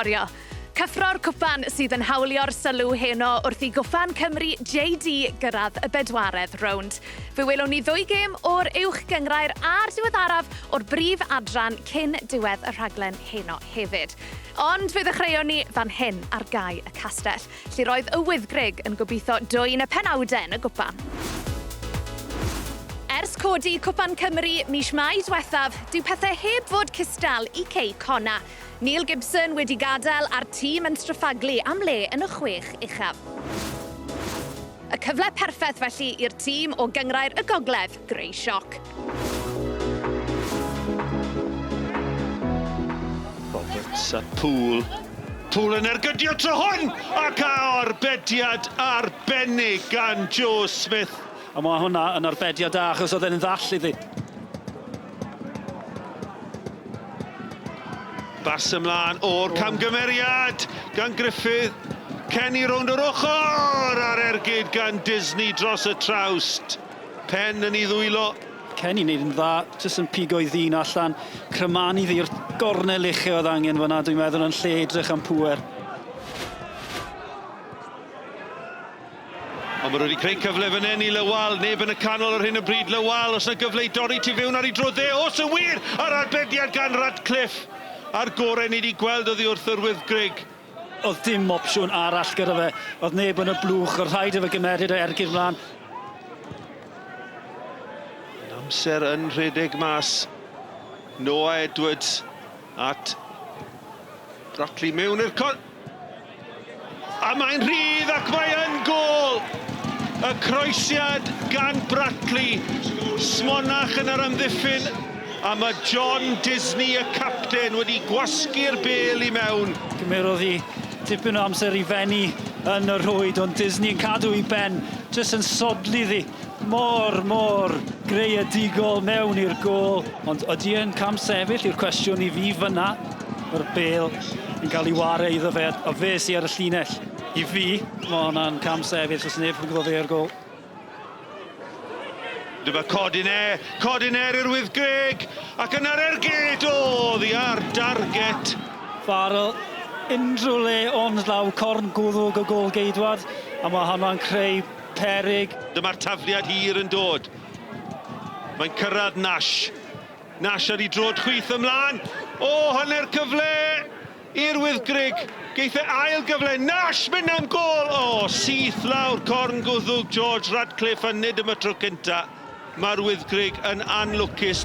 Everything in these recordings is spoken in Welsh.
sgorio. Cyffro'r cwpan sydd yn hawlio'r sylw heno wrth i Gwpan Cymru JD gyrraedd y bedwaredd rownd. Fe welwn ni ddwy gêm o'r Uwch Gynghrair a'r diweddaraf o'r brif adran cyn diwedd y rhaglen heno hefyd. Ond fe ddechreuon ni fan hyn ar gae y castell, lle roedd y Wyddgrug yn gobeithio dwyn y penawdau yn y gwpan. Ers codi Cwpan Cymru mis Mai diwethaf, dyw pethau heb fod cystal i Cei Connah. Neil Gibson wedi gadael a'r tîm yn stryffaglu am le yn y chwech uchaf. Y cyfle perffaith felly i'r tîm o Gynghrair y Gogledd greu sioc. Roberts a Poole. Poole yn ergydio tro hwn! Ac arbediad arbennig gan Joe Smith. A mae hwnna yn arbediad da achos oedd e'n ddall iddi. Bas ymlaen o'r camgymeriad gan Griffith. Kenny rownd yr ochr a'r ergyd gan Disney dros y trawst. Pen yn ei ddwylo. Kenny wneud yn dda, jyst yn pigo ei ddyn allan. Crymanu ddi'r gornel uche oedd angen fyna, dwi'n meddwl, yn lle edrych am pŵer. Ond maen nhw wedi creu cyfle fan hyn i Lywal, neb yn y canol ar hyn o bryd. Lywal, os yna gyfle i dorri tu fewn ar ei dro dde, os yn wir! A'r arbediad gan Radcliffe! A'r gorau ni wedi gweld oddi wrth yr Wyddgrug. Oedd dim opsiwn arall gyda fe. Oedd neb yn y blwch, oedd rhaid iddo fe gymeryd y ergyd mlaen. Yn amser yn rhedeg mas. Noah Edwards at Bratley mewn i'r cor... A mae'n rhydd ac mae yn gôl! Y croesiad gan Bratley, Smonach yn yr amddiffyn, a mae John Disney, y capten, wedi gwasgu'r bêl i mewn. Gymerodd hi dipyn o amser i fennu yn y rhwyd, ond Disney yn cadw ei ben, jyst yn sodli ddi. Mor, mor greadigol mewn i'r gôl. Ond ydy e'n camsefyll yw'r cwestiwn i fi fyna. Mae'r bêl yn cael ei ware iddo fe, a fe sy ar y llinell. I fi, mae hwnna'n camsefyll, os neb yn gwybod fe ar gôl. Dyma Codiner, Codiner i'r Wyddgrug, ac yna'r ergyd, o, ddi ar darget. Farrell, unrhyw le ond law corn gwddwg y gôl geidwad, a mae hwnna'n creu peryg. Dyma'r tafliad hir yn dod. Mae'n cyrraedd Nash. Nash ar ei droed chwith ymlaen. O, hanner cyfle i'r Wyddgrug. Geith e ail gyfle. Nash mynd am gôl! O, syth lawr corn gwddwg George Radcliffe a nid am y tro cynta. Mae'r Wyddgrug yn anlwcus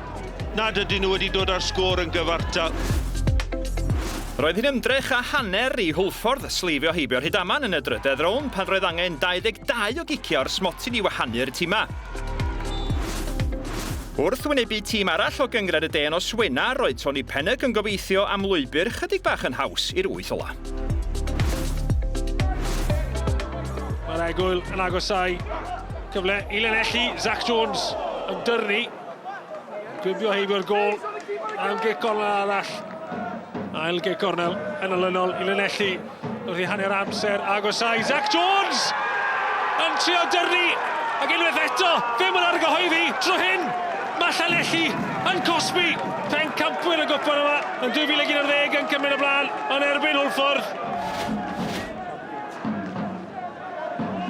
nad ydyn nhw wedi dod â'r sgôr yn gyfartal. Roedd hi'n ymdrech a hanner i Hwlffordd sleifio heibio Rhydaman yn y drydedd rownd pan roedd angen 22 o giciau o'r smotyn i wahanu'r timau. Wrth wynebu tîm arall o Gynghrair y De nos Wener, roedd Tony Pennock yn gobeithio am lwybr chydig bach yn haws i'r wyth ola'. Mae'r egwyl yn agosáu. Cyfle i Lanelli, Zach Jones yn dyrnu. Gwibio heibio'r gôl am gic gornel arall. Ail gic gornel yn olynol i Lanelli. Wrth i hanner amser agosáu Zach Jones yn trio dyrnu ac unwaith eto ddim yn argyhoeddi tro hyn mae Llanelli yn cosbi pencampwyr y gwpan yma yn 2011 yn cymryd y blaen yn erbyn Hwlffordd.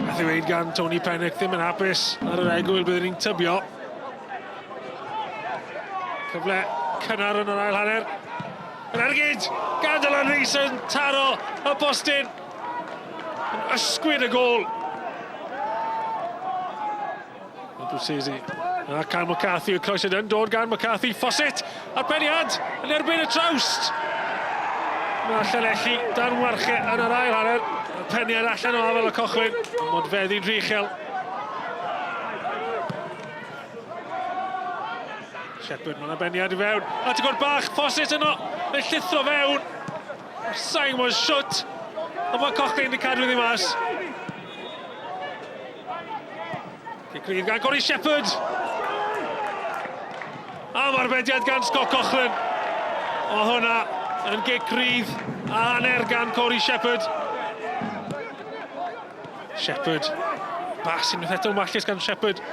Beth i'w weud gan Tony Pennock ddim yn hapus ar yr egwyl byddwn ni'n tybio. Cyfle cynnar yn yr ail hanner. Yr ergyd gan Dylan Rees yn taro y postyn. Yn ysgwyd y gôl. Bruzzese. A Kyle McCarthy, y croesiad yn dod gan McCarthy. Fawcett a'r peniad yn erbyn y trawst. Mae Llanelli dan warche yn yr ail hanner. Y peniad allan o afel y Cochrane. Modfeddi'n rhy uchel. Shepherd, mae'n beniad i fewn. At y gwr bach, Fawcett yno, yn llithro fewn. Sain gwybod shwt, ond mae Cochrane wedi cadw iddi mas. Cic rydd gan Corey Shepherd. Am arbediad gan Scott Cochrane. O hwnna yn gic rydd a hanner gan Corey Shepherd. Shepherd. Bas unwaith eto mallus gan Shepherd.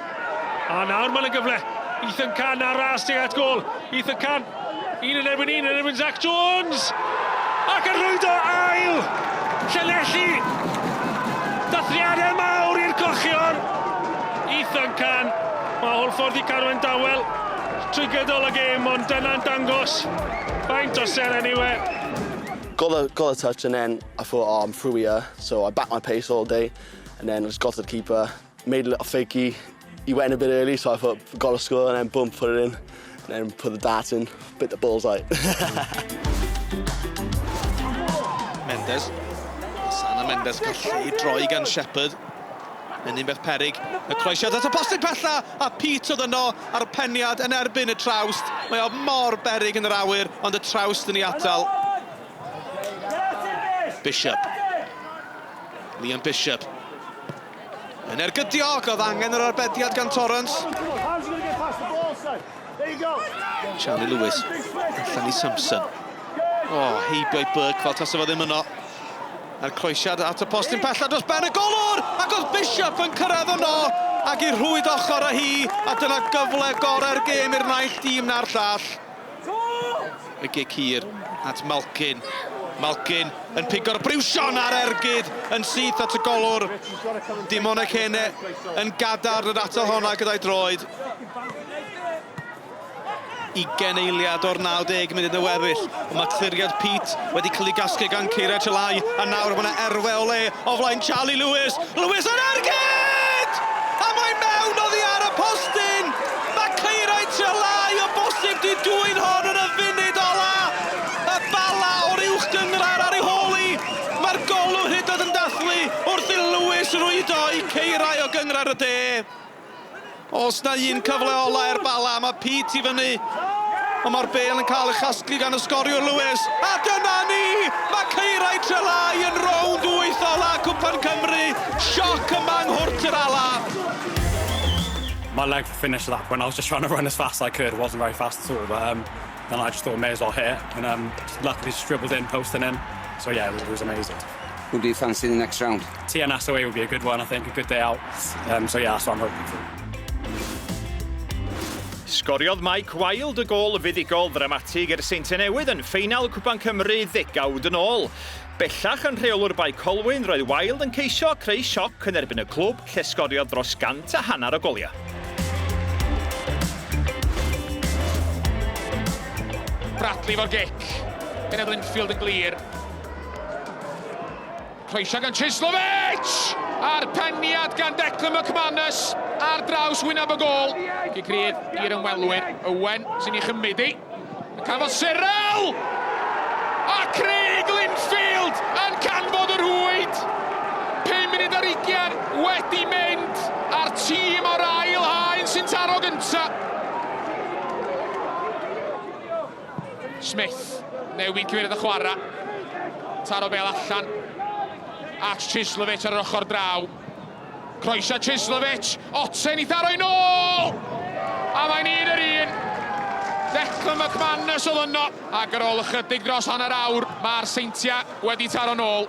A nawr mae'n y gyfle. Ethan Can ar ras tuag at gôl. Ethan Can. Un yn erbyn un yn erbyn Zach Jones. Ac yn rhwydo ail! Llanelli! Dathliadau mawr i'r cochion! Ethan Can, mae Hwlffordd i Carwen Dawel trwy gydol y gêm, ond dyna'n dangos faint o seren yw e. Got the, got the touch and then I thought, oh, I'm through here. So I backed my pace all day and then I just got to the keeper, made a little fakey. He went a bit early, so I thought, got to score, and then boom, put it in. And then put the dart in, bit the bullseye. Mendes. Sana Mendes cael lle i droi gan Shepherd. Yn un beth perig. Y croesiad at y postyn pella, a Pete oedd yno a'r peniad yn erbyn y trawst. Mae o mor berig yn yr awyr, ond y trawst yn ei atal. Bishop. Liam Bishop. Yn ergydio, ac oedd angen yr arbediad gan Torrance. Charlie Lewis, allan i Samson. O, oh, heibio i Burke fel tasa fo ddim yno. A'r croesiad at y postyn pella dros ben y golwr! Ac oedd Bishop yn cyrraedd yno ac i'r rhwyd ochr â hi, a dyna gyfle gorau'r gêm i'r naill dîm na'r llall. Y gic hir at Malkin. Malkin yn pigo'r briwsion ar ergyd yn syth at y golwr. Dimon Ekene yn gadarn yn atal honna gyda'i droed. 20 eiliad o'r 90 munud yn weddill. Ond mae cliriad Pete wedi cael ei gasglu gan Ceiriau Trelai. A nawr mae yna erwe o le o flaen Charlie Lewis. Lewis yn ergyd! A mae mewn oddi ar y postyn! Mae Caerau Trelai o bosib di dwyn hon yn y funud ola! Y Bala o'r uwch gynghrair ar ei hôl hi! Mae'r golwr hyd yn oed yn dathlu wrth i Lewis rwydo i Caerau o gynghrair y De. Os na un cyfle ola i'r Bala, mae Pete i fyny. Ond mae'r bêl yn cael ei chasglu gan y sgoriwr Lewis. A dyna ni! Mae Caerau Trelai yn rownd wyth ola Cwpan Cymru. Sioc yma yng Nghwrt yr Ala. My leg finished at that point. I was just trying to run as fast as I could. It wasn't very fast at all, but then I just thought may as well hit, and just luckily just dribbled in, posting in. So yeah, it was amazing. Who do you fancy in the next round? TNS away would be a good one, I think, a good day out. So yeah, that's what I'm hoping for. Sgoriodd Mike Wilde y gôl fuddugol ddramatig i'r Seintiau Newydd yn ffeinal Cwpan Cymru ddegawd yn ôl. Bellach yn rheolwr Bae Colwyn, roedd Wilde yn ceisio creu sioc yn erbyn y clwb lle sgoriodd dros 150 o goliau. Bradley fo'r gic. Kenneth Linfield yn glir. Croesio gan Chislovich! A'r peniad gan Declan McManus ar draws wyneb y gôl. Gic rydd i'r ymwelwyr. Owen sy'n ei chymryd hi. Yn canfod Cyril! A Craig Linfield yn canfod y rhwyd! 5 munud ar 20 wedi mynd a'r tîm o'r ail haen sy'n taro gynta. Smith, newid cyfeiriad y chwarae. Taro bel allan at Chislovich ar yr ochr draw. Croeso Chislovich, Otten i tharo i nôl! A mae'n un yr un. Declan McManus oedd yno. Ac ar ôl ychydig dros hanner awr, mae'r Seintiau wedi taro nôl.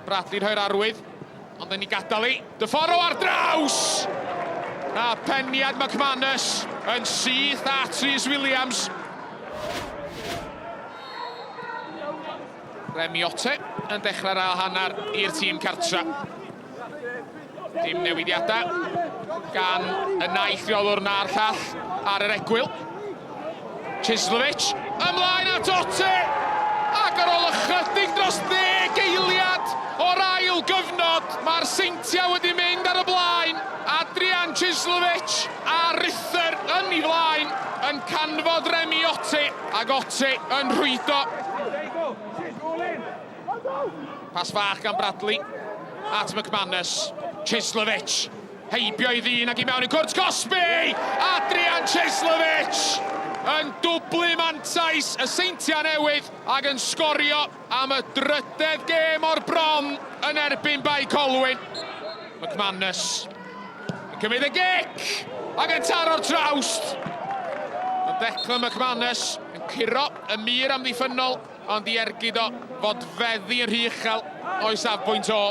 Bradley rhoi'r arwydd, ond yn ei gadael hi. Dyforo ar draws! A peniad McManus yn syth at Rhys Williams. Remy Otte yn dechrau'r ail hanner i'r tîm cartra. Dim newidiadau gan y naill reolwr na'r llall ar yr egwyl. Chislovich ymlaen at Otte! Ac ar ôl ychydig dros ddeg eiliad o'r ail gyfnod, mae'r Seintiau wedi mynd ar y blaen. Adrian Chislovich a Rither yn ei flaen yn canfod Remy Otte, ac Otte yn rhwydo. Pas fach gan Bradley at McManus. Chislovich heibio i ddyn ac i mewn i cwrt cosbi! Adrian Chislovich yn dwblu mantais y Seintiau Newydd ac yn sgorio am y drydedd gêm o'r bron yn erbyn Bae Colwyn. McManus yn cymryd y gic ac yn taro'r trawst. Mae Declan McManus yn curo y mur amddiffynnol ond i ergyd o fod feddi yn rhy uchel o'i safbwynt o.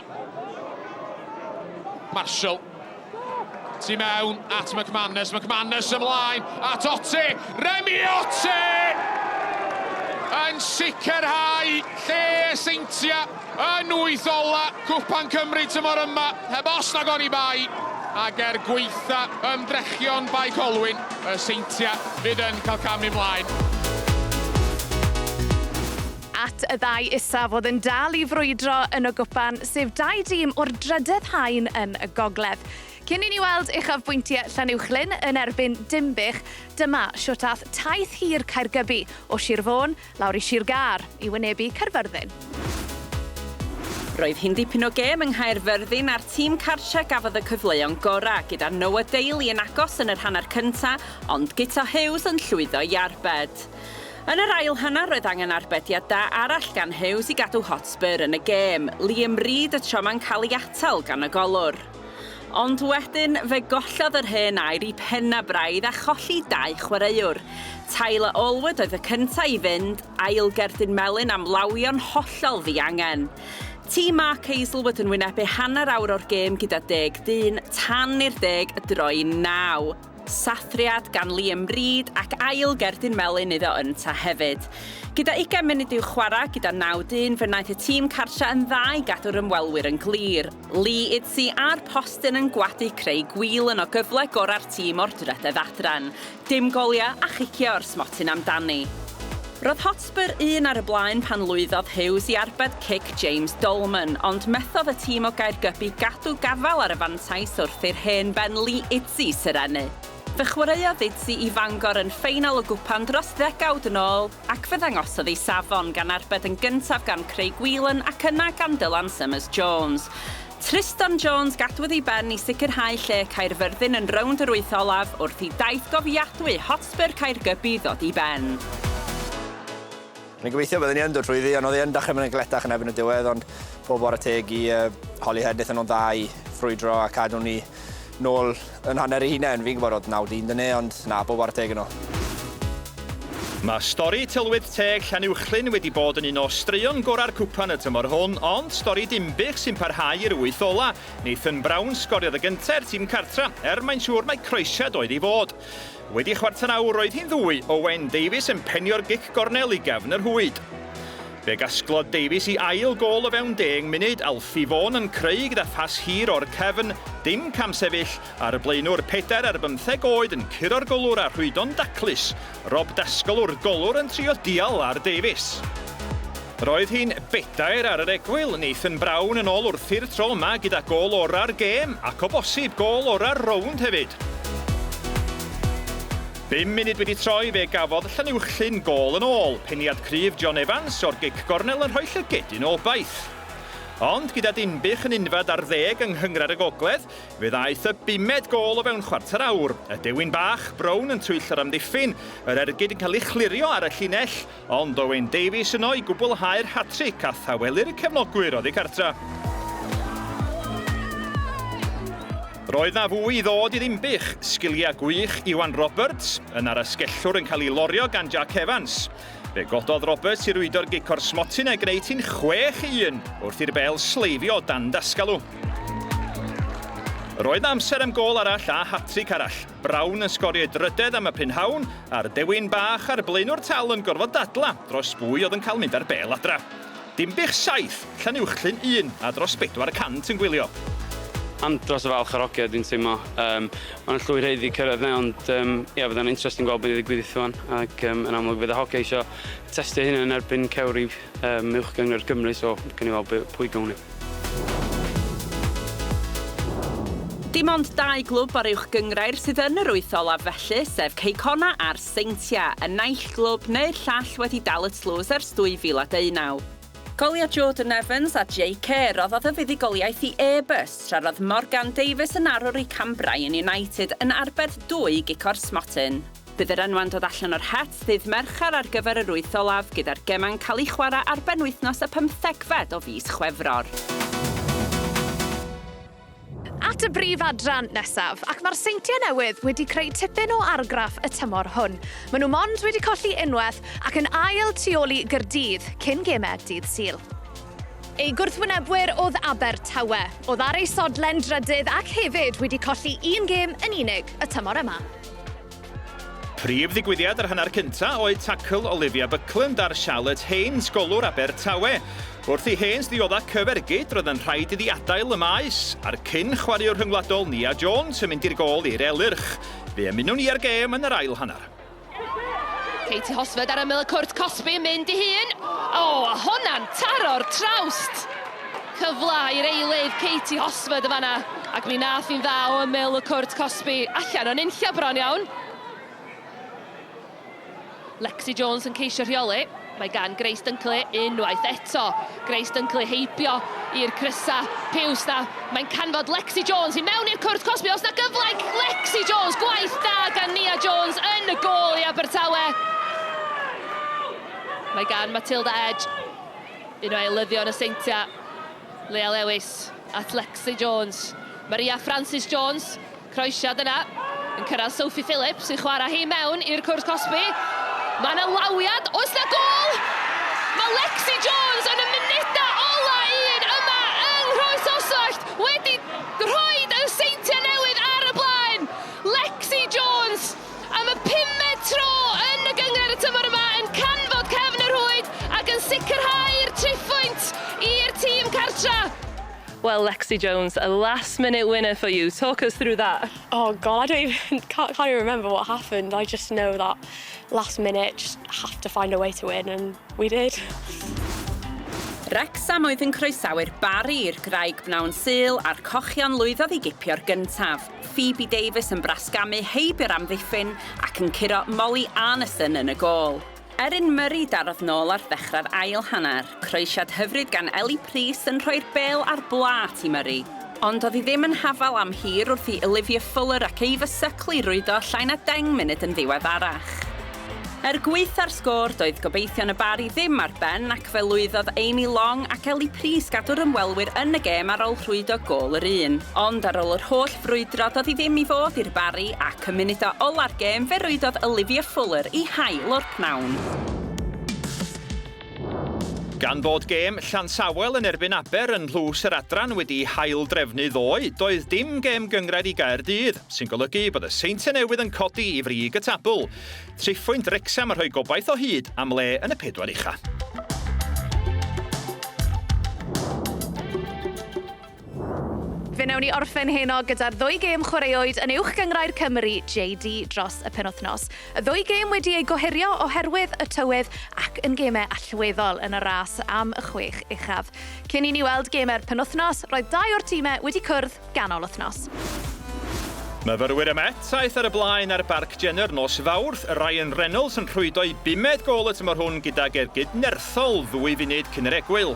Marshall. Tu mewn at McManus, McManus ymlaen at Otte, Remy Otte! Yn Yn sicrhau lle y Seintiau yn wyth ola Cwpan Cymru tymor yma, heb os nag oni bai, ac er gwaetha ymdrechion Bae Colwyn, y Seintiau fydd yn cael camu mlaen. At y ddau isaf oedd yn dal i frwydro yn y gwpan, sef dau dîm o'r drydedd haen yn y gogledd. Cyn i ni weld uchafbwyntiau Llanuwchllyn yn erbyn Dinbych, dyma shwt ath taith hir Caergybi o Sir Fôn lawr i Sir Gâr i wynebu Caerfyrddin. Roedd hi'n dipyn o gêm yng Nghaerfyrddin a'r tîm cartre gafodd y cyfleon gorau, gyda Noah Daly yn agos yn yr hanner cynta', ond Guto Hughes yn llwyddo i arbed. Yn yr ail hanner roedd angen arbediad da arall gan Hughes i gadw Hotspur yn y gêm, Liam Reid y tro 'ma'n cael ei atal gan y golwr. Ond wedyn, fe gollodd yr hen air i penna braidd a cholli dau chwaraewr. Tyler Allwood oedd y cynta i fynd, ail gerdyn melyn am lawio'n hollol ddiangen. Tîm Mark Hazelwood yn wynebu hanner awr o'r gêm gyda deg dyn, tan i'r deg droi'n naw. Sathriad gan Liam Reid ac ail gerdyn melyn iddo ynta hefyd. Gyda ugain munud i'w chwarae, gyda naw dyn, fe wnaeth y tîm cartra yn dda i gadw'r ymwelwyr yn glir. Lee Idzi a'r postyn yn gwadu Craig Whelan o gyfle gorau'r tîm o'r drydedd adran. Dim goliau a chicio o'r smotyn amdani. Roedd Hotspur un ar y blaen pan lwyddodd Hughes i arbed cic James Dolman, ond methodd y tîm o Gaergybi gadw gafael ar y fantais wrth i'r hen ben Lee Idzi serennu. Fe chwaraeodd Idzi i Fangor yn ffeinal y gwpan dros ddegawd yn ôl, ac fe ddangosodd ei safon, gan arbed yn gyntaf gan Craig Whelan ac yna gan Dylan Summers-Jones. Trystan Jones gadwodd ei ben i sicrhau lle Caerfyrddin yn rownd yr wyth olaf wrth i daith gofiadwy Hotspur Caergybi ddod i ben. O'n i'n gobeithio bydden ni yn dod trwyddi ond oedd e yn dechrau mynd yn gletach yn erbyn y diwedd ond pob ware teg i uh, Holyhead wnaethon nhw'n dda i ffrwydro a cadw ni nôl yn hanner eu hunain. Fi'n gwybod oedd 9 dyn 'da ni ond na, pob ware teg i nhw. Mae stori tylwyth teg Llanuwchllyn wedi bod yn un o straeon gorau'r cwpan y tymor hwn, ond stori Dinbych sy'n parhau i'r wyth ola. Nathan Brown sgoriodd y gynta i'r tîm cartra, er mae'n siŵr mai croesiad oedd i fod. Wedi chwarter awr roedd hi'n ddwy, Owen Davies yn penio'r gic gornel i gefn y rhwyd. Fe gasglodd Davies i ail gôl o fewn deng munud, Alfie Vaughan yn creu gyda phas hir o'r cefn, dim camsefyll, a'r blaenwr pedair ar bymtheg oed yn curo'r golwr a rhwydo'n daclus. Rob Dascalw'r golwr yn trio dial ar Davies. Roedd hi'n bedair ar yr egwyl, Nathan Brown yn ôl wrthi'r tro yma gyda gôl ora'r gêm, ac o bosib gôl ora'r rownd hefyd. Bum munud wedi troi fe gafodd Llanuwchllyn gôl yn ôl, peniad cryf John Evans o'r gic gornel yn rhoi llygedyn o obaith. Ond gyda Dinbych yn unfed ar ddeg yng Nghynghrair y Gogledd, fe ddaeth y bumed gôl o fewn chwarter awr. Y dewin bach, Brown yn twyllo'r amddiffyn, yr ergyd yn cael ei chlirio ar y llinell, Ond Owen Davies yno i gwblhau'r hatric a thawelu'r cefnogwyr oddi cartra. Roedd na fwy i ddod i Ddinbych, sgiliau gwych Iwan Roberts, yna'r asgellwr yn cael ei lorio gan Jack Evans. Fe gododd Roberts i rwydo'r gic o'r smotyn a gwneud hi'n 6-1 wrth i'r bêl sleifio dan Dascalu. Roedd na amser am gôl arall a hatric arall. Brown yn sgorio ei drydedd am y prynhawn, a'r dewin bach a'r blaenwr tal yn gorfod dadla dros bwy oedd yn cael mynd â'r bêl adra. Dinbych 7, Llanuwchllyn 1, a dros 400 yn gwylio. Andros o falch o'r hogia dwi'n teimlo. Um, Mae'n llwyr haeddu cyrraedd 'na ond um, ia, fydda'n interesting gweld beth ddigwydd wan ac um, yn amlwg fydd y hogia eisiau testio hynny yn erbyn cewri um, uwch gynghrair Gymru so gawn ni weld pwy gawn ni. Dim ond dau glwb o'r Uwch Gynghrair sydd yn yr wyth olaf felly, sef Cei Connah a'r Seintiau, y naill glwb neu'r llall wedi dal y tlws ers 2019. Goliau Jordan Evans a Jay Kerr roddodd y fuddugoliaeth i Airbus, tra roedd Morgan Davies yn arwr i Cambrian United yn arbed dwy gic o'r smotyn. Bydd yr enwau'n dod allan o'r het ddydd Mercher ar gyfer yr wyth olaf, gyda'r gemau'n cael eu chwarae ar benwythnos y pymthegfed o fis Chwefror. At y brif adran nesaf, ac mae'r Seintiau Newydd wedi creu tipyn o argraff y tymor hwn. Maen nhw mond wedi colli unwaith ac yn ail tu ôl i Gaerdydd cyn gemau dydd Sul. Eu gwrthwynebwyr oedd Abertawe, oedd ar eu sodlen drydydd ac hefyd wedi colli un gêm yn unig y tymor yma. Prif ddigwyddiad yr hanner cynta' oedd tacl Olivia Buckland ar Charlotte Haynes, golwr Abertawe. Wrth i Haynes ddiodda' cyfergyd, roedd yn rhaid iddi adael y maes, a'r cyn chwaraewr rhyngwladol Nia Jones yn mynd i'r gôl i'r Elyrch. Fe ymunwn ni â'r gêm yn yr ail hanner. Katie Hosford ar ymyl y cwrt cosbi yn mynd i hun. O, a honna'n taro'r trawst! Cyfle i'r eilydd Katie Hosford yn fanna, ac mi nath hi'n dda o ymyl y cwrt cosbi, allan o'n unlla bron iawn. Lexi Jones yn ceisio rheoli. Mae gan Grace Dunkley unwaith eto. Grace Dunkley heibio i'r crysa piws na. Mae'n canfod Lexi Jones i mewn i'r cwrt cosbi. Os na gyfle i Lexi Jones, gwaith da gan Nia Jones yn y gôl i Abertawe. Mae gan Matilda Edge, un o eilyddion y Seintiau, Leah Lewis at Lexi Jones. Maria Francis Jones, croesiad yna, yn cyrraedd Sophie Phillips sy'n chwarae hi mewn i'r cwrt cosbi. Mae yna lawiad, oes na gôl? Mae Lexi Jones yn y munudau ola un yma yng Nghroesoswallt wedi rhoi y Seintiau Newydd ar y blaen. Lexi Jones am y pumed tro yn y gynghrair y tymor yma yn canfod cefn y rhwyd ac yn sicrhau'r triphwynt i'r tîm cartra. Well, Lexi Jones, a last minute winner for you. Talk us through that. Oh God, I don't even, can't, can't even remember what happened. I just know that last minute, just have to find a way to win, and we did. Wrecsam oedd yn croesawu'r Barri i'r Graig bnawn Sul a'r Cochion lwyddodd i gipio'r gyntaf. Phoebe Davies yn brasgamu heibio'r amddiffyn ac yn curo Molly Arneson yn y gôl. Erin Murray darodd nôl ar ddechrau'r ail hanner, croesiad hyfryd gan Ellie Preece yn rhoi'r bêl ar blât i Murray. Ond doedd hi ddim yn hafal am hir wrth i Olivia Fuller ac Ava Suckley rwydo llai na deng munud yn ddiweddarach. Er gwaetha'r sgôr, doedd gobeithion y Barri ddim ar ben ac fe lwyddodd Amy Long ac Ellie Preece gadw'r ymwelwyr yn y gêm ar ôl rhwydo gôl yr un. Ond ar ôl yr holl frwydro doedd hi ddim i fod i'r Barri ac ym munudau ola'r gêm fe rwydodd Olivia Fuller i hail o'r pnawn. Gan fod gêm Llansawel yn erbyn Aber yn Nhlws yr Adran wedi'i hail-drefnu ddoe, doedd dim gêm gynghrair i Gaerdydd, sy'n golygu bod y Seintiau Newydd yn codi i frig y tabl. Triphwynt Wrecsam yn rhoi gobaith o hyd am le yn y pedwar ucha. Fe wnawn ni orffen heno gyda'r ddwy gêm chwaraewyd yn Uwch Gynghrair Cymru JD dros y penwythnos. Y ddwy gêm wedi eu gohirio oherwydd y tywydd ac yn gemau allweddol yn y ras am y chwech uchaf. Cyn i ni weld gemau'r penwythnos, roedd dau o'r timau wedi cwrdd ganol wythnos. Myfyrwyr y Met aeth ar y blaen ar Barc Jenner nos Fawrth, Ryan Reynolds yn rhwydo'i bumed gôl y tymor hwn gydag ergyd nerthol ddwy funud cyn yr egwyl.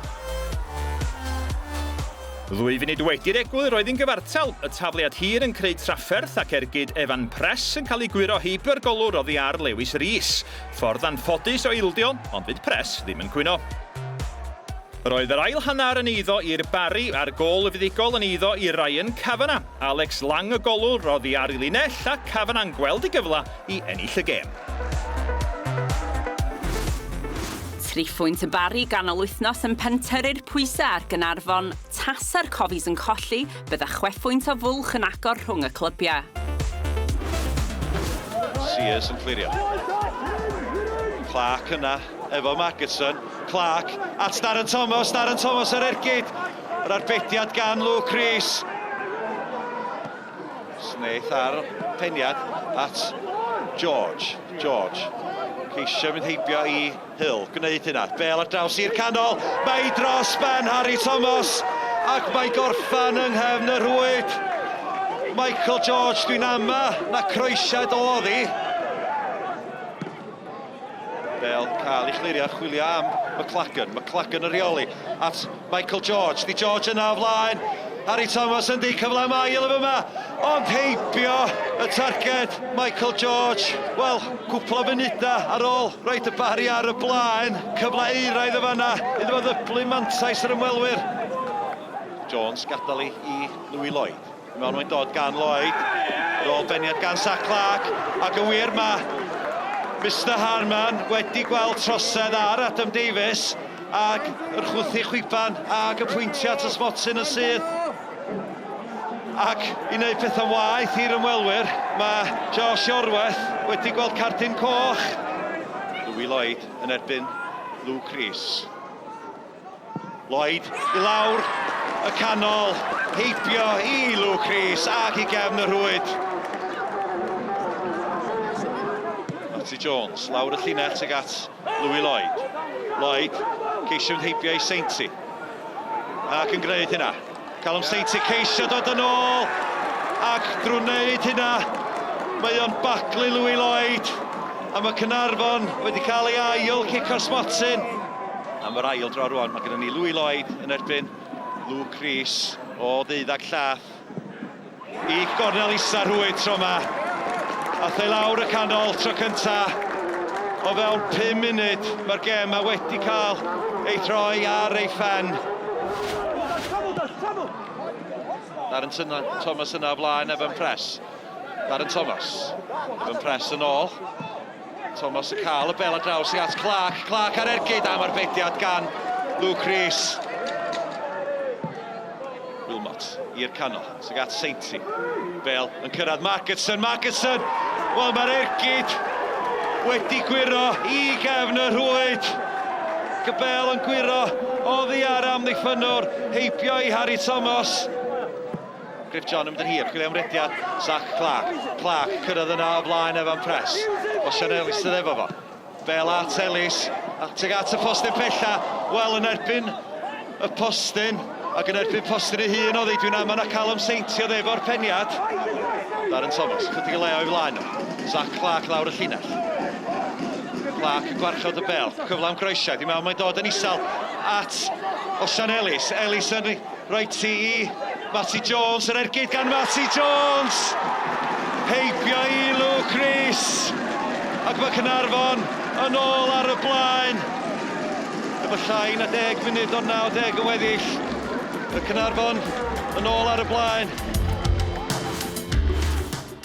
Ddwy funud wedi'r egwyl roedd hi'n gyfartal, y tafliad hir yn creu trafferth ac ergyd Evan Press yn cael ei gwyro heibio'r golwr oddi ar Lewis Rees. Ffordd anffodus o ildio, ond fydd Press ddim yn cwyno. Roedd yr ail hanner yn eiddo i'r Barri a'r gôl fuddugol yn eiddo i Ryan Kavanagh. Alex Lang y golwr oddi ar ei linell a Kavanagh'n gweld ei gyfle i ennill y gêm. Triphwynt y Barri ganol wythnos yn pentyrru'r pwysau ar Gaernarfon, tasa'r Cofis yn colli, bydda chwephwynt o fwlch yn agor rhwng y clybiau. Sears yn clirio. Clark yna efo Magerson. Clark at Darren Thomas. Darren Thomas ar ergyd. Yr arbediad gan Luke Rees. Snaith ar peniad at George. George. Ceisio mynd heibio i Hill. Gwneud hynna. Bel ar draws i'r canol. Mae dros ben Harry Thomas. Ac mae gorffan yng nghefn y rhwyd. Michael George, dwi'n ama na croesiad oedd hi. Bel cael ei chlirio, chwilio am McLagan. McLagan yn rheoli at Michael George. Di George yna o flaen. Harry Thomas yn di cyfle am ail yn yma. Ond heibio y targed Michael George. Wel, cwpl o funudau ar ôl roed y Barri ar y blaen. Cyfle euraidd y fanna iddo fo ddyblu mantais yr ymwelwyr. Jones gadael i i Louis Lloyd. Mewn mae'n dod gan Lloyd. Ar ôl beniad gan Zach Clark. Ac yn wir mae Mr Harman wedi gweld trosedd ar Adam Davies ac yr chwythu chwiban ac y pwyntio at y smotyn yn syth. Ac i wneud pethau'n waeth i'r ymwelwyr, mae Josh Iorwerth wedi gweld cardyn coch. Louis Lloyd yn erbyn Luke Rees. Lloyd i lawr y canol, heibio i Luke Rees ac i gefn y rhwyd. Matty Jones lawr y llinell tuag at Louis Lloyd. Lloyd ceisio mynd heibio i Sainty. Ac yn gwneud hynna. Callum Sainty ceisio dod yn ôl ac drwy wneud hynna mae o'n baglu Louis Lloyd a mae Caernarfon wedi cael ei ail cic o'r smotyn. Am yr ail dro rwan mae gennym ni Louis Lloyd yn erbyn Luke Rees o ddeuddag llath i gornel isa rhwyd tro yma. Ath ei lawr y canol tro cynta. O fewn 5 munud mae'r gêm ma wedi cael ei throi ar ei phen. Darren Thomas yna o flaen Evan Press. Darren Thomas. Evan Press yn ôl. Thomas yn cael y bel ar draws i at Clark. Clark ar ergyd am arbediad gan Luke Rees. Wilmot i'r canol, sy'n at Sainty. Bel yn cyrraedd Margetson, Margetson! Wel, mae'r ergyd wedi gwyro i gefn y rhwyd. Gybel yn gwyro oddi ar amddiffynnwr, heibio i Harry Thomas. Griff John yn mynd yn hir, chwilio am rediad, Zach Clark. Clark cyrraedd yna o flaen Evan Press. Osian Ellis sydd efo fo. Bel at Ellis, tuag at y postyn pella. Wel, yn erbyn y postyn, ac yn erbyn postyn ei hun oddi, dwi'n amau na Callum Saintio oedd efo'r peniad. Darren Thomas, chydig o le o'i flaen nhw. Zach Clark lawr y llinell. Clark yn gwarchod y bel, cyfle am groesiad, i mewn mae'n dod yn isel at Osian Ellis. Ellis yn rhoi ti i Matty Jones, yr ergyd gan Matty Jones! Heibio i Luke Rees! Ac mae Caernarfon yn ôl ar y blaen. Efo llai na 10 munud o'r 90 yn weddill. Y Caernarfon yn ôl ar y blaen.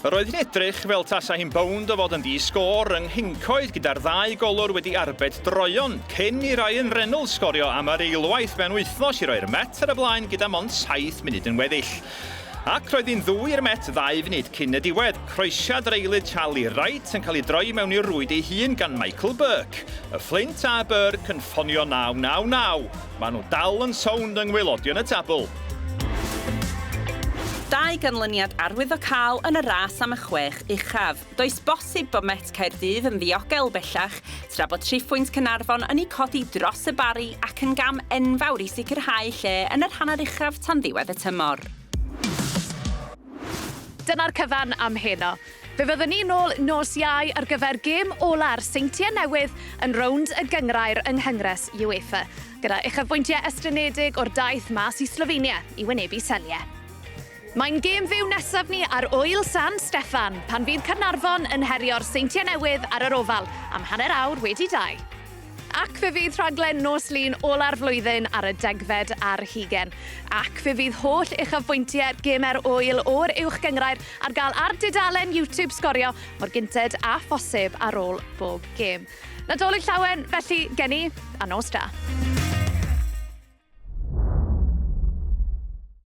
Yr oedd hi'n edrych fel tasa hi'n bownd o fod yn ddi-sgôr yng Nghyncoed gyda'r ddau golwr wedi arbed droeon cyn i Ryan Reynolds sgorio am yr eilwaith mewn wythnos i roi'r Met ar y blaen gyda mond saith munud yn weddill. Ac roedd hi'n ddwy i'r Met ddau funud cyn y diwedd, croesiad yr eilydd Charlie Wright yn cael ei droi mewn i'r rwyd ei hun gan Michael Burke. Y Fflint a Burke yn ffonio 999. Maen nhw dal yn sownd yng ngwaelodion y tabl. Dau ganlyniad arwyddocaol yn y ras am y chwech uchaf. Does bosib bod Met Caerdydd yn ddiogel bellach, tra bod triphwynt Caernarfon yn eu codi dros y Barri ac yn gam enfawr i sicrhau lle yn yr hanner uchaf tan ddiwedd y tymor. Dyna'r cyfan am heno. Fe fyddwn ni nôl nos Iau ar gyfer gêm ola'r Seintiau Newydd yn rownd y gynghrair yng Nghyngres UEFA, gyda uchafbwyntiau estynedig o'r daith mas i Slofenia i wynebu Celje. Mae'n gêm fyw nesaf ni ar Ŵyl San Steffan, pan fydd Caernarfon yn herio'r Seintiau Newydd ar yr Ofal am hanner awr wedi dau. Ac fe fydd rhaglen nos Lun ola'r flwyddyn ar y degfed ar hugen. Ac fe fydd holl uchafbwyntiau gemau'r ŵyl o'r Uwch Gynghrair ar gael ar dudalen YouTube Sgorio mor gynted â phosib ar ôl bob gêm. Nadolig Llawen felly gen i, a nos da.